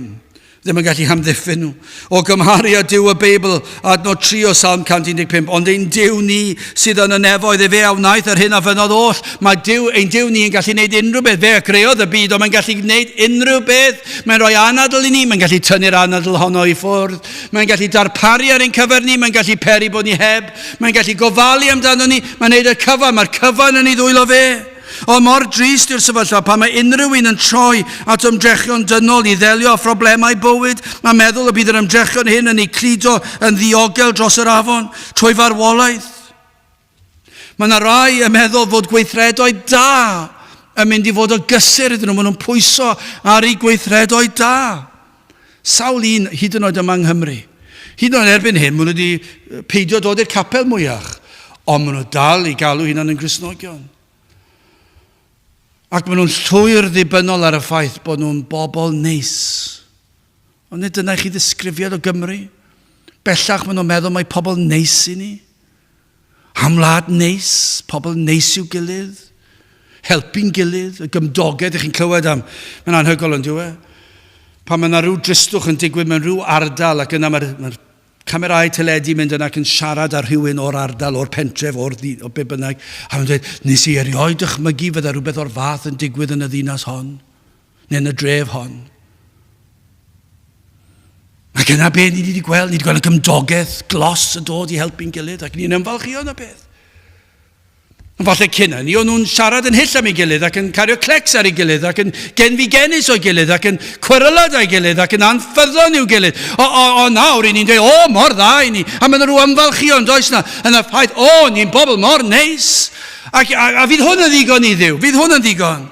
ddim yn gallu hamddiffyn nhw. O gymharu â Duw y Beibl, adnod 3 o Salm 115, ond ein Duw ni sydd yn y nefoedd, efe a wnaeth yr hyn a fynnodd oll. Mae Duw, ein Duw ni yn gallu gwneud unrhyw beth. Fe a greodd y byd, ond mae'n gallu gwneud unrhyw beth. Mae'n rhoi anadl i ni, mae'n gallu tynnu'r anadl honno i ffwrdd. Mae'n gallu darparu ar ein cyfer ni, mae'n gallu peri bod ni heb. Mae'n gallu gofalu amdano ni, mae'n gwneud y cyfan, mae'r cyfan yn ei ddwylo fe. Ond mor drist yw'r sefyllfa pan mae unrhyw un yn troi at ymdrechion dynol i ddelio â phroblemau bywyd a meddwl y bydd yr ymdrechion hyn yn eu cludo yn ddiogel dros yr afon, trwy farwolaeth. Mae yna rai yn meddwl fod gweithredoedd da yn mynd i fod o gysur iddyn nhw, maen nhw'n pwyso ar eu gweithredoedd da. Sawl un, hyd yn oed yma yng Nghymru. Hyd yn oed erbyn hyn, maen nhw wedi peidio dod i'r capel mwyach, ond maen nhw dal i galw hunan yn Gristnogion. Ac maen nhw'n llwyr ddibynnol ar y ffaith bod nhw'n bobl neis. Ond nid dyna i chi ddisgrifiad o Gymru. Bellach maen nhw'n meddwl mai pobl neis i ni. Am wlad neis, pobl neis i'w gilydd, helpu'n gilydd, y gymdogaeth ych chi'n clywed am, mae'n anhygoel yn dyw e? Pan mae yna rhyw dristwch yn digwydd mewn rhyw ardal ac yna mae'r mae camerâu teledu mynd yna ac yn siarad â rhywun o'r ardal, o'r pentref, o'r o be bynnag, a mae'n dweud, nes i erioed dychmygu fydda rhywbeth o'r fath yn digwydd yn y ddinas hon, neu yn y dref hon. Ac yna be ni wedi gweld, ni wedi gweld y gymdogaeth glos yn dod i helpu'n gilydd, ac ni'n ymfalchio yn y peth. Ond falle cyn hynny, o'n nhw'n siarad yn hyll am ei gilydd ac yn cario clecs ar ei gilydd ac yn genfigennus o'i gilydd ac yn cweryla da'i gilydd ac yn anffyddlon i'w gilydd. O, o, o nawr, i ni'n dweud, o, mor dda i ni. A mae'n rhyw ymfalchio yn does na, yn y ffaith, o, ni'n bobl mor neis. Ac, a, a fydd hwn yn ddigon i Dduw, fydd hwn yn ddigon.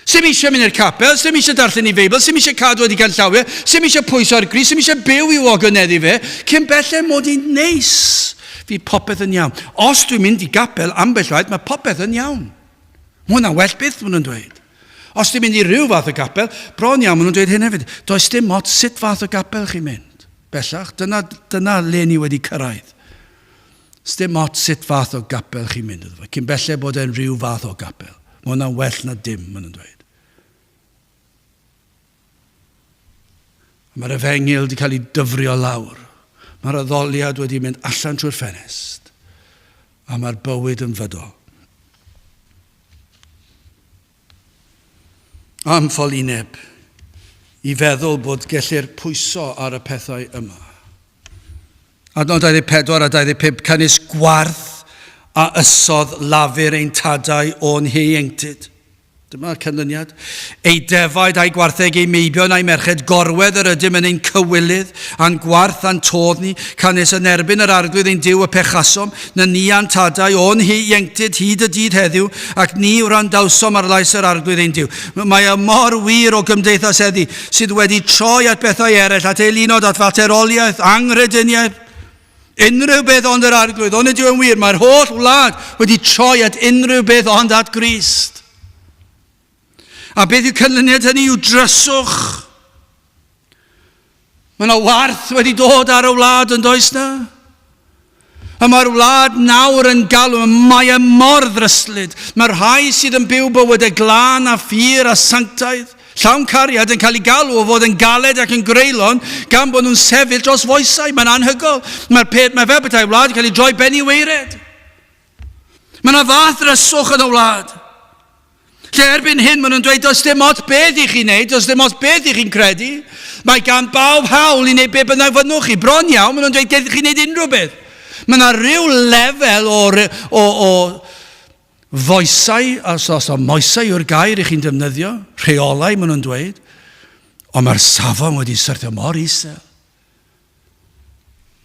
Sdim eisiau mynd i'r capel, sdim eisiau darllen i Feibl, sdim eisiau cadw wedi canllawiau, sdim eisiau pwyso ar Grist, sdim eisiau byw i'w ogoneddu fe, cyn belled mod i'n neis. Fydd popeth yn iawn. Os dwi'n mynd i gapel ambell waith, mae popeth yn iawn. Mae hwnna'n well byth, maen nhw'n dweud. Os dwi'n mynd i ryw fath o gapel, bron iawn, maen nhw'n dweud hyn hefyd. Does dim ots sut fath o gapel chi'n mynd. Bellach, dyna, dyna le ni wedi cyrraedd. Sdim ots sut fath o gapel chi'n mynd iddo fo, cyn belled bod e'n rhyw fath o gapel. Mae hwnna'n well na dim, maen nhw'n dweud. Mae'r efengyl wedi cael ei dyfrio lawr. Mae'r addoliad wedi mynd allan trwy'r ffenest. A mae'r bywyd yn fydol. Am ffolineb i feddwl bod gellir pwyso ar y pethau yma. Adnod 24 a 25, Canys gwarth a ysodd lafur ein tadau o'n hieuenctid. Dyma'r canlyniad. Ei defaid a'i gwartheg, ei meibion a'i merched, gorwedd yr ydym yn ein cywilydd, a'n gwarth a'n todd ni, canys yn erbyn yr Arglwydd ein Duw y pechasom, na ni a'n tadau, o'n hieuenctid hyd y dydd heddiw, ac ni wrandawsom ar lais yr Arglwydd ein Duw. Mae y mor wir o gymdeithas heddi, sydd wedi troi at bethau eraill, at eilunod, at fateroliaeth, anghrediniaeth, unrhyw beth ond yr Arglwydd. Onid yw yn wir, mae'r holl wlad wedi troi at unrhyw beth ond at Grist. A beth yw canlyniad hynny yw dryswch. Mae yna warth wedi dod ar y wlad yn does na? A mae'r wlad nawr yn galw, mae e mor ddryslyd. Mae'r rhai sydd yn byw bywydau glân a phur a sanctaidd, llawn cariad yn cael ei galw o fod yn galed ac yn greulon gan bod nhw'n sefyll dros foesau. Mae'n anhygol. Mae'r peth, mae fel petai wlad yn cael ei droi ben i weired. Mae yna fath dryswch yn y wlad. Lle erbyn hyn maen nhw'n dweud does dim ots beth i chi'n neud, does dim ots beth i chi'n credu. Mae gan bawb hawl i wneud be bynnag fynnwch chi. Bron iawn, maen nhw'n dweud gallwch chi wneud unrhyw beth. Mae yna rhyw lefel o, o, o foesau, os, os o moesau yw'r gair i chi'n defnyddio, rheolau maen nhw'n dweud, ond mae'r safon wedi syrthio mor isel.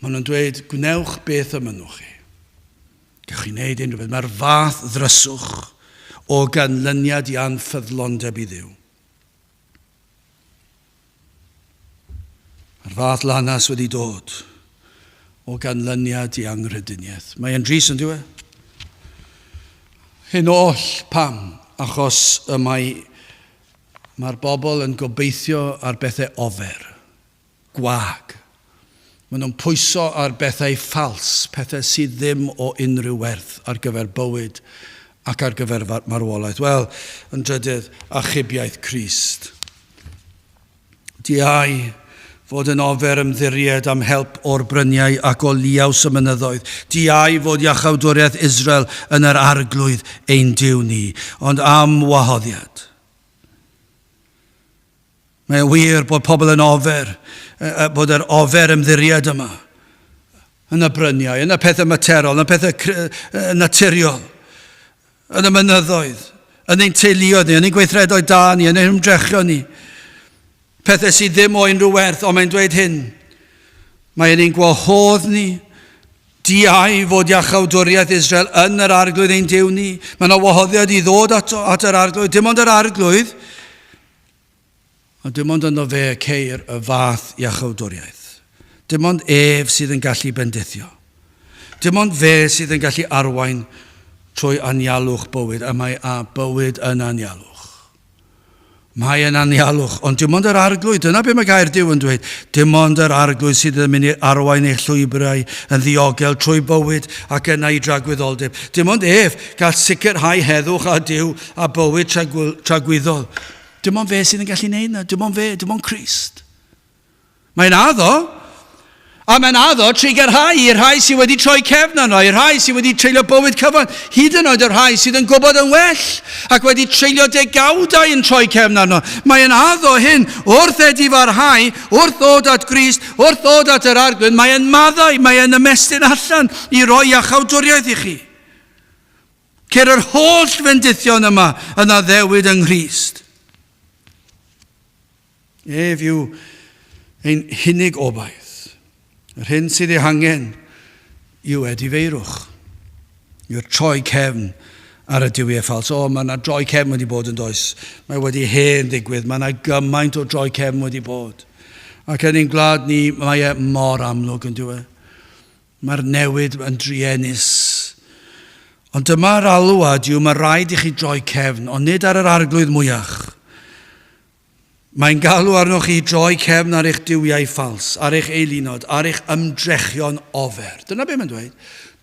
Maen nhw'n dweud, gwnewch beth y mynnwch chi. Gewch chi wneud unrhyw beth. Mae'r fath ddryswch o ganlyniad i anffyddlondeb i Dduw. Mae'r fath lanas wedi dod o ganlyniad i anghrediniaeth. Mae e'n dris yn dyw e? Hyn oll pam? Achos y mae mae'r bobl yn gobeithio ar bethau ofer. gwag. Maen nhw'n pwyso ar bethau ffals, pethau sydd ddim o unrhyw werth ar gyfer bywyd ac ar gyfer marwolaeth. Wel, yn drydydd, achubiaeth Crist. Diau fod yn ofer ymddiried am help o'r bryniau ac o liaws y mynyddoedd. Diau fod iachawdwriaeth Israel yn yr arglwydd ein Duw ni, ond am wahoddiad. Mae'n wir bod pobl yn ofer, bod yr ofer ymddiried yma yn y bryniau, yn y pethau materol, yn y pethau naturiol, yn y mynyddoedd, yn ein teuluoedd ni, yn ein gweithredoedd da ni, yn ein ymdrechion ni. Pethau sydd ddim o unrhyw werth, ond mae'n dweud hyn. Mae'n ein gwahodd ni Diau fod iachawdwriaeth Israel yn yr arglwydd ein Duw ni. Mae yna wahoddiad i ddod ato, at yr arglwydd. Dim ond yr arglwydd, ond dim ond yno fe y ceir y fath iachawdwriaeth. Dim ond ef sydd yn gallu bendithio. Dim ond fe sydd yn gallu arwain trwy anialwch bywyd, a mae a bywyd yn anialwch. Mae yn anialwch, ond dim ond yr arglwydd, dyna be mae gair Duw yn dweud, dim ond yr arglwydd sydd yn mynd i arwain eich llwybrau yn ddiogel trwy bywyd ac yna i dragwyddoldeb. Dim ond ef gall sicrhau heddwch a Duw a bywyd tragwyddol. Dim ond fe sydd yn gallu neud na, dim ond fe, dim ond Crist. Mae'n addo, a mae'n addo trugarhau i'r rhai sydd wedi troi cefn arno, i'r rhai sydd wedi treulio bywyd cyfan, hyd yn oed y rhai sydd yn gwybod yn well ac wedi treulio degawdau yn troi cefn arno. Mae'n addo hyn wrth edifarhau, wrth ddod at Grist, wrth ddod at yr Arglwydd, mae'n maddau, mae'n ymestyn allan i roi iachawdwriaeth i chi. Ceir yr holl fendithion yma yn addewid yng Nghrist. Ef yw ein hunig obaith. Yr hyn sydd ei hangen yw edifeirwch, yw'r troi cefn ar y duwiau ffals. O, mae yna droi cefn wedi bod yn does. Mae wedi hen ddigwydd. Mae yna gymaint o droi cefn wedi bod. Ac yn ein gwlad ni, mae e mor amlwg yn dyw e. Mae'r newid yn druenus. Ond dyma'r alwad yw mae rhaid i chi droi cefn, ond nid ar yr arglwydd mwyach. Mae'n galw arnoch chi i droi cefn ar eich duwiau ffals, ar eich eilunod, ar eich ymdrechion ofer. Dyna be mae'n dweud.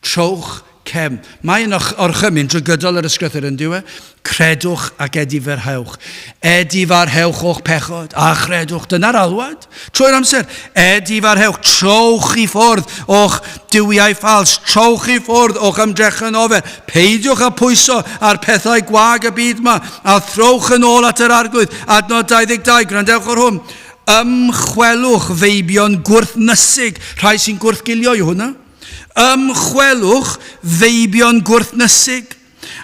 Trowch cefn. Mae'n orchymyn drwy gydol yr ysgrythur yn dyw e. Credwch ac edifarhewch. Edifarhewch o'ch pechod a chredwch. Dyna'r alwad. Trwy'r amser, edifarhewch, trowch i ffwrdd o'ch duwiau ffals, trowch i ffwrdd o'ch ymdrechion ofer, peidiwch â pwyso ar pethau gwag y byd yma, a throwch yn ôl at yr arglwydd. Adnod 22, gwrandewch ar hwn. Ymchwelwch feibion gwrthnysig, rhai sy'n gwrthgilio i hwnna. Ymchwelwch feibion gwrthnysig,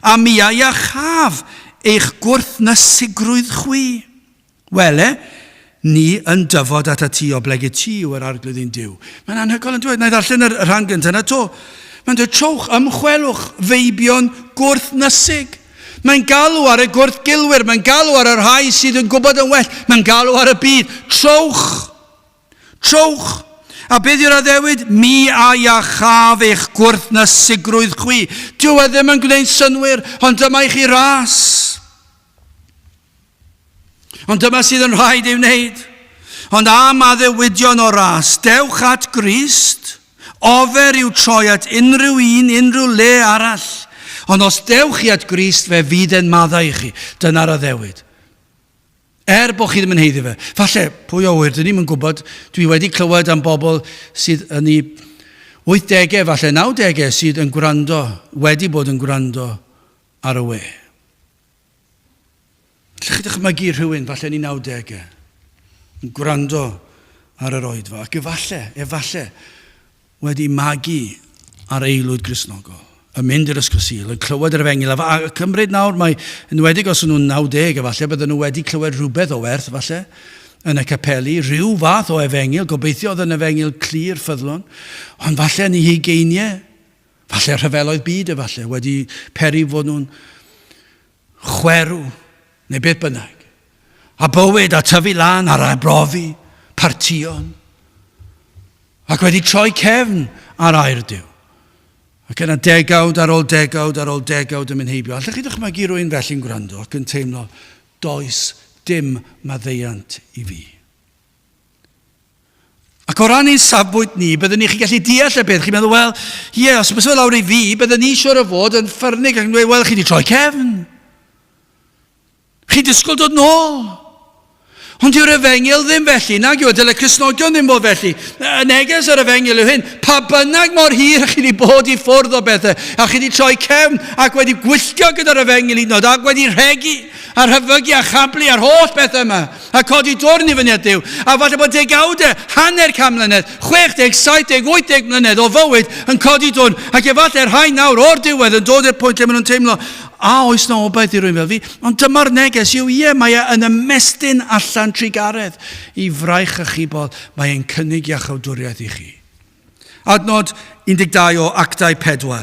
a mi a iachaf eich gwrthnysigrwydd chwi. Wele, ni yn dyfod atat ti, oblegid ti yw yr Arglwydd ein Duw. Mae'n anhygoel yn dweud, na i ddarllen yr rhan gyntaf yna to. Mae'n dweud, trowch, ymchwelwch, feibion gwrthnysig. Mae'n galw ar y gwrthgilwyr, mae'n galw ar y rhai sydd yn gwybod yn well, mae'n galw ar y byd. Trowch, trowch. A beth yw'r addewid? Mi a iachaf eich gwrthnysigrwydd chwi. Dyw e ddim yn gwneud synnwyr, ond dyma i chi ras. Ond dyma sydd yn rhaid ei wneud. Ond am addewidion o ras, dewch at Grist. Ofer yw troi at unrhyw un, unrhyw le arall. Ond os dewch chi at Grist, fe fydd e'n maddau i chi. Dyna'r addewid. Er bod chi ddim yn heiddi fe. Falle, pwy o wyr, dyn ni'n yn gwybod, dwi wedi clywed am bobl sydd yn ei 80au, falle 90au, sydd yn gwrando, wedi bod yn gwrando ar y we. Allwch chi dychmygu rhywun, falle yn ei nawdegau, yn gwrando ar yr oedfa, ac efalle, efalle, wedi magu ar aelwyd Gristnogol, yn mynd i'r ysgol Sul, yn clywed yr efengyl, a, a cymryd nawr, mae, enwedig os nhw'n 90, efallai, bydden nhw wedi clywed rhywbeth o werth, falle, yn y capeli, rhyw fath o efengyl, gobeithio oedd yn efengyl clir, ffyddlon, ond falle yn ei hugeiniau, falle rhyfeloedd byd efallai, wedi peri fod nhw'n chwerw, neu beth bynnag. A bywyd a tyfu lan ar arbrofi, partïon. Ac wedi troi cefn ar air Duw. Ac yna degawd ar ôl degawd ar ôl degawd yn mynd heibio. Allech chi ddychmygu rhywun felly'n gwrando ac yn teimlo, does dim maddeuant i fi. Ac o ran ein safbwynt ni, byddwn ni chi'n gallu deall y beth. Chi'n meddwl, wel, ie, os bys fe lawr i fi, byddwn ni siwr o fod yn ffyrnig ac yn dweud, wel, chi wedi troi cefn. Chi'n disgwyl dod nôl. Ond dyw'r efengyl ddim felly, nag yw e? Dyle Cristnogion ddim bod felly. Y neges yr efengyl yw hyn, pa bynnag mor hir chi wedi bod i ffwrdd o bethau, a chi wedi troi cefn ac wedi gwylltio gyda'r efengyl hyd yn oed, ac wedi rhegi a rhyfygu a chablu a'r holl bethau yma, a codi dwrn i fyny at Dduw, a falle bod degawdau, hanner can mlynedd, 60, 70, 80 mlynedd o fywyd yn codi dwrn, ac efallai rhai nawr o'r diwedd yn dod i'r pwynt lle maen nhw'n teimlo, A oes na obaith i rywun fel fi? Ond dyma'r neges yw, ie, mae e yn ymestyn allan trugaredd i fraich achubol. Mae e'n cynnig iachawdwriaeth i chi. Adnod 12 o Actau 4.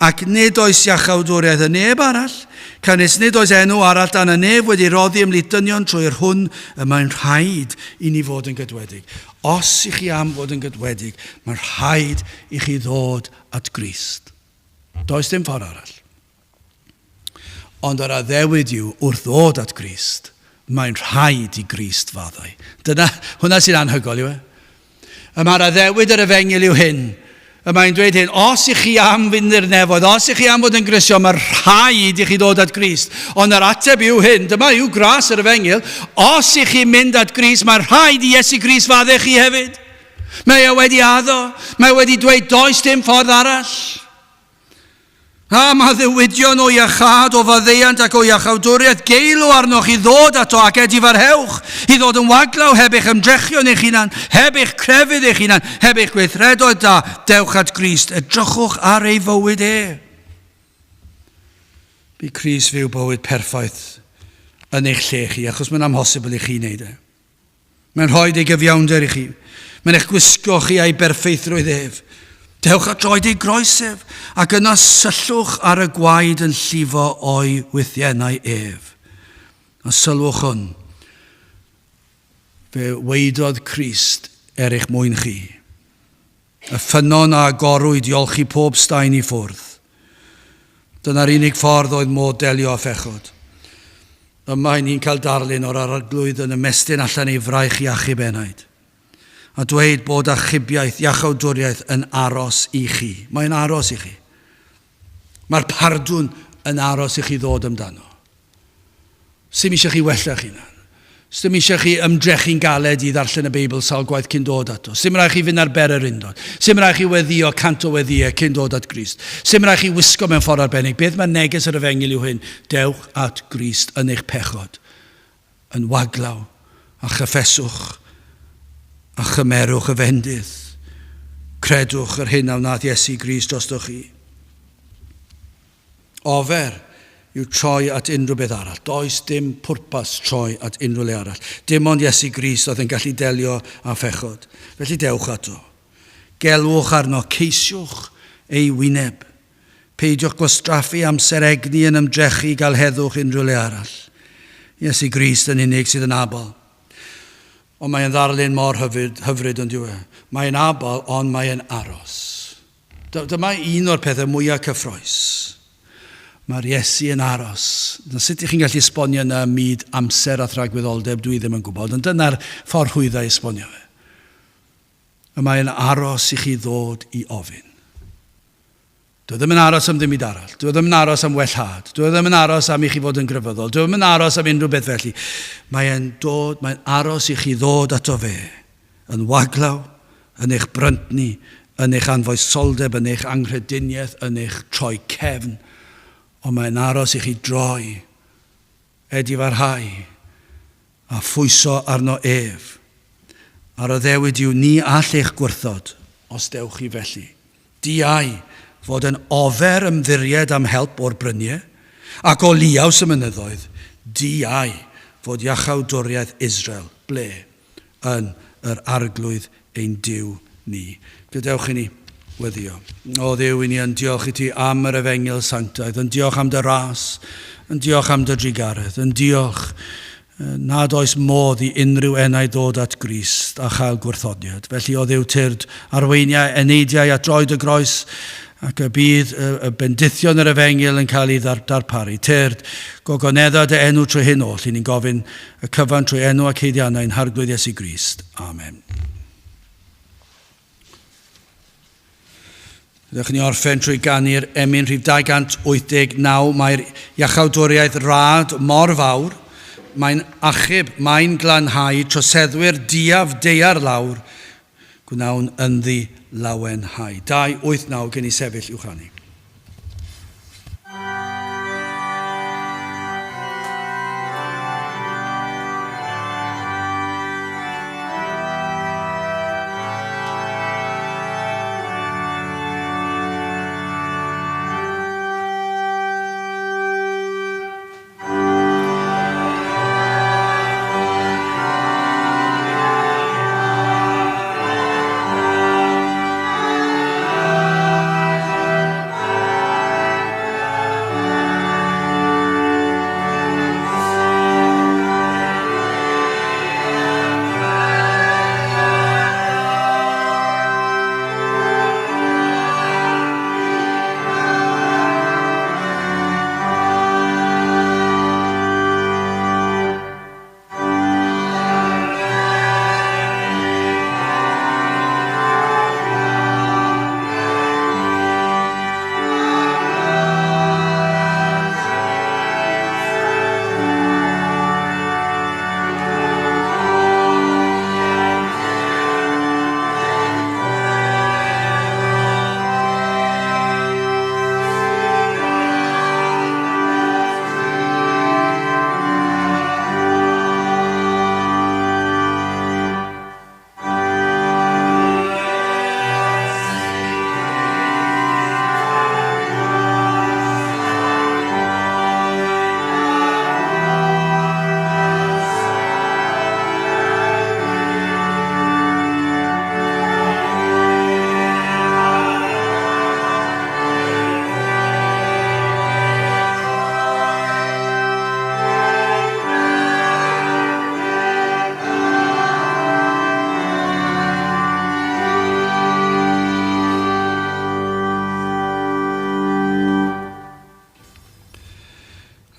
Ac nid oes iachawdwriaeth yn neb arall, canys nid oes enw arall dan y nef wedi roddi ymhlith dynion trwy yr hwn y mae'n rhaid i ni fod yn gydwedig. Os i chi am fod yn gydwedig, mae'n rhaid i chi ddod at Grist. Does dim ffordd arall. Ond yr addewid yw, wrth ddod at Grist, mae'n rhaid i Grist faddau. Dyna, hwnna sy'n anhygoel yw e. Y mae'r addewid yr efengyl yw hyn. Y mae'n dweud hyn, os ych chi am fynd i'r nefoedd, os ych chi am fod yn Gristion, mae rhaid i chi ddod at Grist. Ond yr ateb yw hyn, dyma yw gras yr efengyl, os ych chi'n mynd at Grist, mae rhaid i Iesu Grist faddau chi hefyd. Mae e wedi addo, mae e wedi dweud does dim ffordd arall. A mae ddiwydion o iachâd, o faddeuant ac o iachawdwriaeth geilw arnoch i ddod ato ac edifarhewch, i ddod yn waglaw heb eich ymdrechion eich hunan, heb eich crefydd eich hunan, heb eich gweithredoedd da, dewch at Grist, edrychwch ar ei fywyd e. Bu Crist fyw bywyd perffaith yn eich lle chi, achos mae'n amhosibl i chi wneud e. Mae'n rhoi ei gyfiawnder i chi. Mae'n eich gwisgo chi a'i berffeithrwydd ef. Dewch at droed ei groes ef, ac yna syllwch ar y gwaed yn llifo o'i wythiennau ef. A sylwch hwn, fe waedodd Crist er eich mwyn chi. Y ffynnon a agorwyd i olchi pob staen i ffwrdd. Dyna'r unig ffordd oedd modd delio â phechod. Yma i ni'n cael darlun o'r Arglwydd yn ymestyn allan ei fraich i achub enaid. A dweud bod achubiaeth, iachawdwriaeth yn aros i chi. Mae'n aros i chi. Mae'r pardwn yn aros i chi ddod amdano. Sdim eisiau chi wella eich hunan. Sdim eisiau chi ymdrechu'n galed i ddarllen y Beibl sawl gwaith cyn dod ato. Sdim rhaid chi fynd ar bererindod. Sdim rhaid chi weddio 100 o weddïau cyn dod at Grist. Sdim rhaid chi wisgo mewn ffordd arbennig. Beth mae neges yr efengyl yw hyn? Dewch at Grist yn eich pechod, yn waglaw, a chyffeswch, a chymerwch y fendith. Credwch yr hyn a wnaeth Iesu Grist drostoch chi. Ofer yw troi at unrhyw beth arall. Does dim pwrpas troi at unrhyw le arall. Dim ond Iesu Grist oedd yn gallu delio â phechod. Felly dewch ato. Gelwch arno, ceisiwch ei wyneb. Peidiwch gwastraffu amser egni yn ymdrechu i gael heddwch unrhyw le arall. Iesu Grist yn unig sydd yn abl. Ond mae'n ddarlun mor hyfryd, hyfryd ond yw e. Mae'n abl, ond mae'n aros. Dyma un o'r pethau mwyaf cyffroes. Mae'r Iesu yn aros. Na sut ych chi'n gallu esbonio yna ym myd amser a thragwyddoldeb, dwi ddim yn gwybod, ond dyna'r ffordd rhwydda i esbonio fe. Y mae'n aros i chi ddod i ofyn. Dwi ddim yn aros am ddim byd arall. Dwi ddim yn aros am wellhad. Dwi ddim yn aros am i chi fod yn grefyddol. Dwi ddim yn aros am unrhyw beth felly. Mae'n dod, mae'n aros i chi ddod ato fe. Yn waglaw, yn eich bryntni, yn eich anfoesoldeb, yn eich anghrediniaeth, yn eich troi cefn, ond mae'n aros i chi droi, edifarhau, a phwyso arno ef. A'r addewid yw, ni all eich gwrthod, os dewch chi felly. Diau fod yn ofer ymddiried am help o'r bryniau, ac o liaws y mynyddoedd, diau fod iachawdwriaeth Israel, ble? yn yr Arglwydd ein Duw ni. Gadewch i ni weddio. O Dduw, i ni yn diolch i ti am yr efengyl sanctaidd, yn diolch am dy ras, yn diolch am dy drugaredd, yn diolch nad oes modd i unrhyw enau ddod at Grist a chael gwrthodiad. Felly, o Dduw, tyrd arweiniau eneidiau at droed y groes ac y bydd y bendithion yr efengyl yn cael ei darparu. Tyrd, gogonedda dy enw trwy hyn oll, i ni'n gofyn y cyfan trwy enw ac haeddiannau ein Harglwydd Iesu Grist. Amen. Ydych ni orffen trwy ganu'r emyn rhif 289. Mae'r iachawdwriaeth rad mor fawr. Mae'n achub, mae'n glanhau troseddwyr diaf deiar lawr. Gwnawn ynddi lawenhau. 289 gen i sefyll i'w chanu.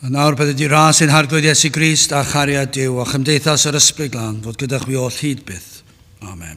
A nawr bydde di ras ein Harglwydd Iesu Grist a chariad Duw a chymdeithas yr Ysbryd Glân fod gyda chwi oll hyd byth. Amen.